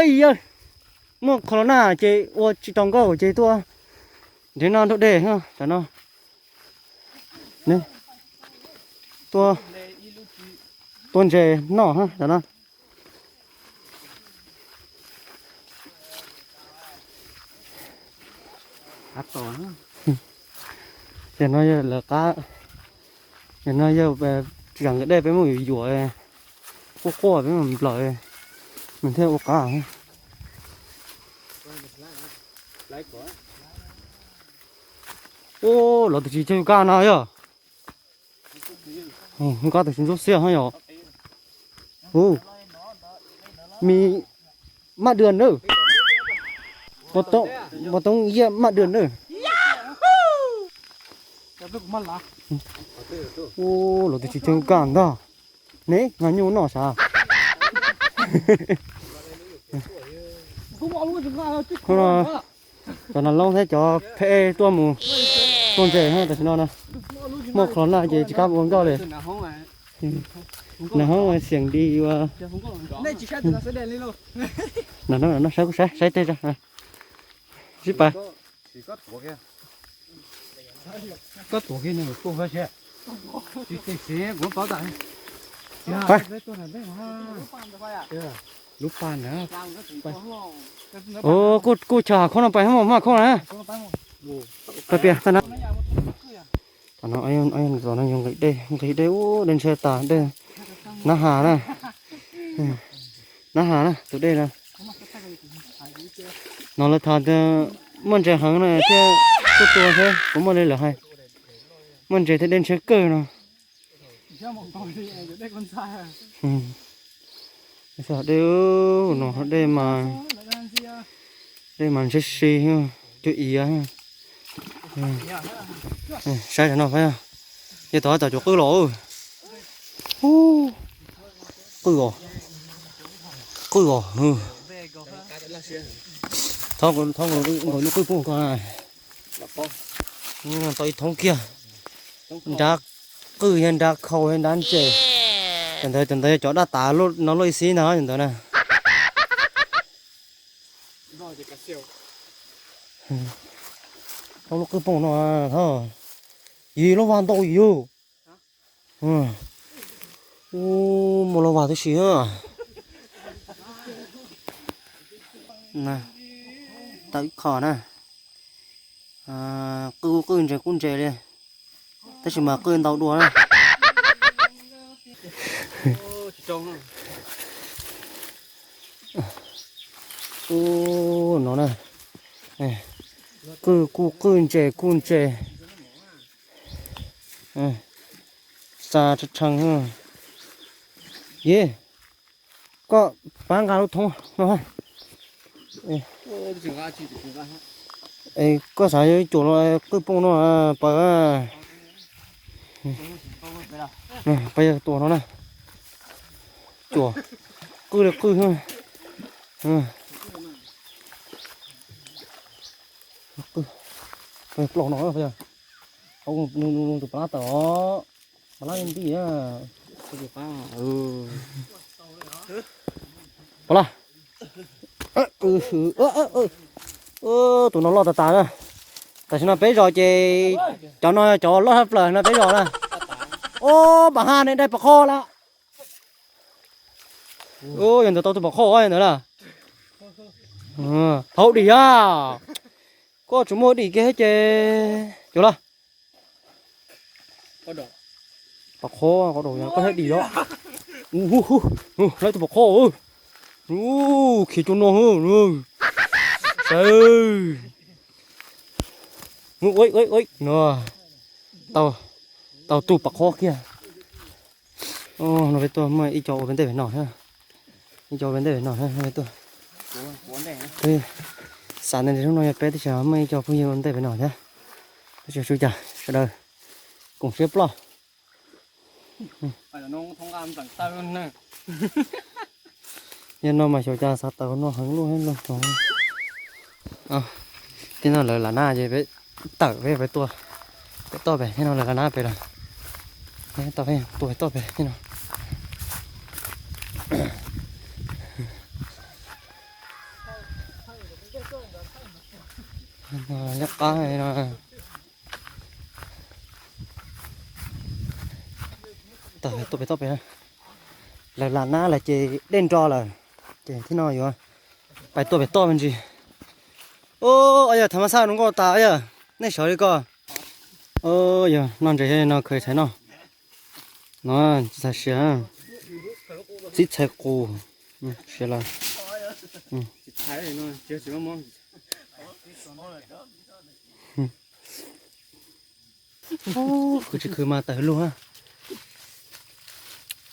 Yawg, muaj corona ces ua tsis tau nkauj ces tuaj nrhiav no nrog dej tam no. Tuaj, tuaj ntses noj tam no. Ces no yog lawv qab, ces no yog tsis kam nkawd dej peb muab yuam yuam, quaj quaj peb mus nplawm, nws thiaj ua qab. Ub, los tus tsis cog yus kab no yog. Yus kab tus tsis ntxub xiab ho yog. Ub, mi maj dua nawb. Maj toob yaj maj dua nawb. Ub, los tus tsis cog yus kab ntag. Ne, no nyuj noj sav. Cov nas loob thiab cov phem tuaj mus tuaj ntses tam sim no na, muaj corona ces tsis kam ua nkauj li. Nas hoob xiam di ua. No, no, no, saib kuv saib, saib tej zog. Sib pab. Koj tuav kiag nws tuaj, tsis tsis kuv paub tas. Lub pas na. Kuj chaw hav khoom no pais hab maj khoom na. Pais pias tag na. Tom no yog nqis dej, nqis dej ub, dej ntshe tas dej. Nab has na. Nab has na tus dej no. No lawv tham tias muaj ntses heev na thiaj tuaj tua thiab, puas muaj li lawv hais. Muaj ntses thiab dej ntshe kawg no. Dej no dej mas, dej mas ntshe si, cuag iav. Saib no, ces tod cov cuag qwj los. Qwj os, qwj os. Thov nkaus lub qwj poob ko. Tau ib thoob kiag, nrab qwj thiab nrab khau thiab nrab ntses. Cov ntawd, cov ntawd yog cov daj tas no luaj ib xib ntag cov ntawd na. Thov lub qwj poob no, thov. Yus lub vag ntau yus. Ub, muaj lub vag tib si. Tau ib qho na. Qwj kuj qwj, ntses kuj ntses li, tab sis mas qwj ntau dua na. Ub, no na, qwj kuj qwj, ntses kuj ntses. Xa tshee tshee. Yej, koj pab nqa lub thoob no. Koj xav yuav ib cuam los qwj poob no, pab, pab yog tua no na. Cuam, qwj li qwj. Qwj, plaub no, hauv tus pas lab tawm os, pas lab nti. Pas lab, tus no loj tas tas na. Tam sim no peb zos ces cov no cov loj tshaj plaws no peb zos na. Ob, pas haj ne, dai pas qhov lawm. Yog ntawd tau tus pas qhov ntawd lawm. Thaub dim a, koj tsis muaj dim kiag ces cuag los. Pas qhov, koj hais dim os. Lawv tus pas qhov, khiav cuag no. Saib, no, tau tus pas qhov kiag. No peb tuaj muaj ib co ua peb ntej pem no thiab. Ib co ua peb ntej pem no thiab, no peb tuaj. Xav ntawd hnub no yog peb tib si muaj ib co phooj ywg ua ntej pem no thiab. Tab sis tsis ua cas, sawv daws koom siab ploj. Yog no mas xyov cas xav tawm no heev luaj no. Tib no lawv lam nab ces peb tawm peb pem tuaj, pem toj pem, tib no lawv lam nab pem lawm. Peb toj pem tuaj pem toj pem tib no. Nyob qab no. Tuaj pem toj pem, lawv lam nab lawm ces dej nro lawm, ces thiab no yuav pais tuaj pem toj me ntsis. Yog tham mas xaj zoo nkauj tas yog nej sawv li ko. Yog noj ntses no khaws tshais no. No, txhais siav, txib txhais qus, siav lawm. Khwv tsis khwv mas tawm lug.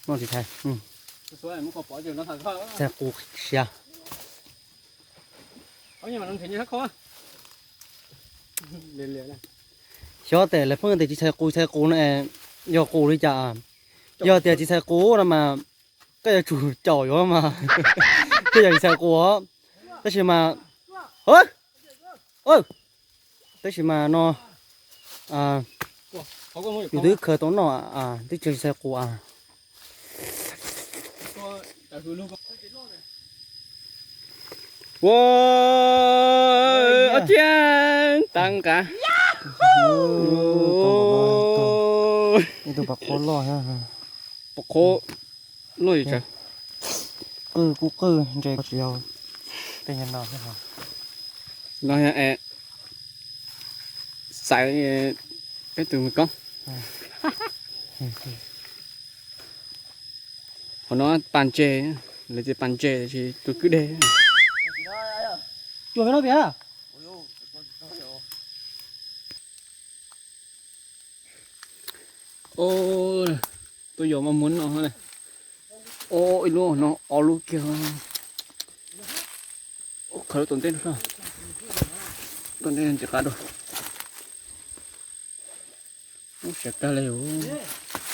Noj tsis tshais. Txhais qus siav. Xyov tes lawv pheej tias tsis txhais qus txhais qus no, yog qus li cas? Yog tias tsis txhais qus no mas koj yuav tsum caum yuav mas thiaj yog tsis txhais qus os. Tab sis mas, tab sis mas no yus twb khaws tau noj, twb tsis txhais qus. Ua, ob tiag tag nqa. Ib tug pom qhob loj, pom qhob loj li tsawv. Qwj kuj qwj ntses tsis yog tej no. No es xaiv peb tus me koob. Qhov no pas ntses, lawv tias pas ntses tab sis tus kwj deg. Cuag peb no piam. Tuaj yos maj muab no. Ib lub no ob lub kiag. Khaws lub tom ntej, tom ntej ntsis qab dua. Ub, siav kawg li.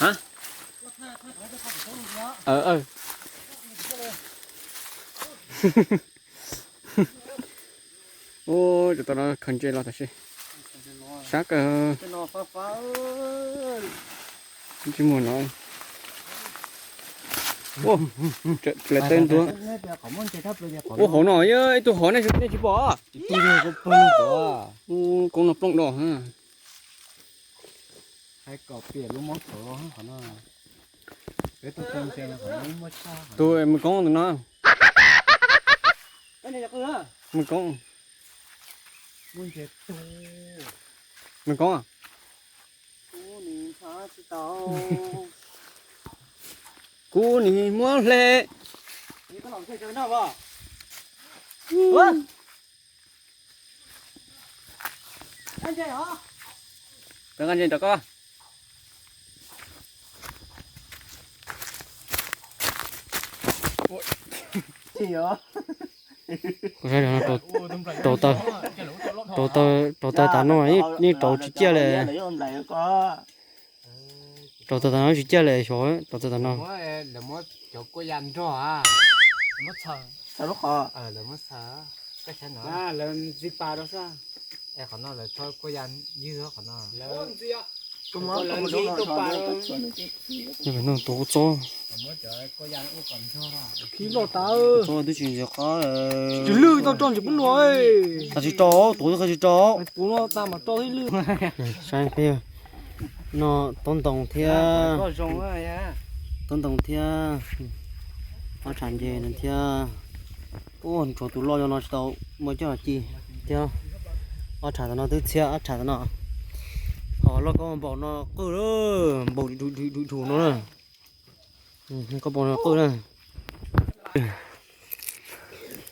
Ha, ub, cov tau no khaws ntses los tam sim sab kawg. Tsis muaj no. Ua, tawb ntua. Ua, hauv no yog ib tug hov nej tsis pom. Koob no plooj do. Tus me koob tus no. Me koob. Me koob. Kuv nim muab hle. Koj nqa ntses rau koj. Rauv taws, rauv taws tas no yeej rauv tsis ciaj li. Rauv taws tas no tsis ciaj li xyov rauv taws tas no. Nws tus txob. Txob twb tsis ntxiv qab. Tsis lwj tau tso ntsis pub nua. Qhov tsis rau, tus twb qhov tsis rau. Kuv no tas mas rau ib lwj. Saib peb no, taub ntoo thiab, taub ntoo thiab, ob tshav ntses no thiab. Ub, ntsuav tus loj nyob no tsis tau muaj coj los ci thiab. Ob tshav tam no twb txhiab ob tshav tam no. Ho loj koj npaum no qwj, npaum dhum dhum no na. Koj npaum no qwj na.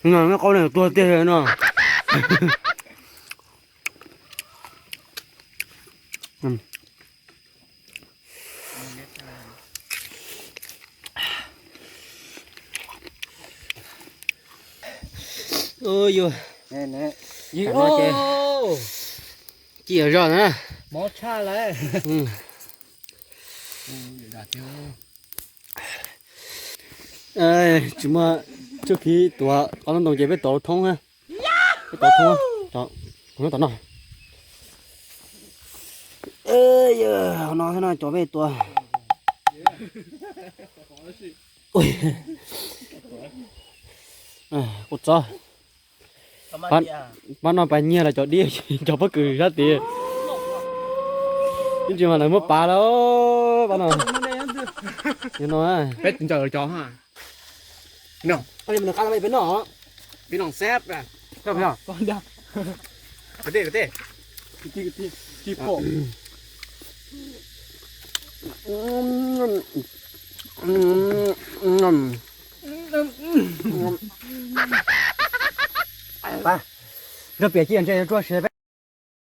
No qaub no tuag tiag no. Ub, yus, tam no ces ci zog na. Tsis muaj txuj kev tuav qhov ntoo ces peb tuav thoob na. Peb tuav thoob, kuv nyob tom no. No thiab no cov peb tuav. Kuv txob. Pab no pas nyiag los cov diab cov pob kws sab tid. Ib ntsis mas lawv muab pav lawm pab no. No, peb ncaws cov ha. Peb no xab. Nrog piam ci ntshe yuav ruaj siab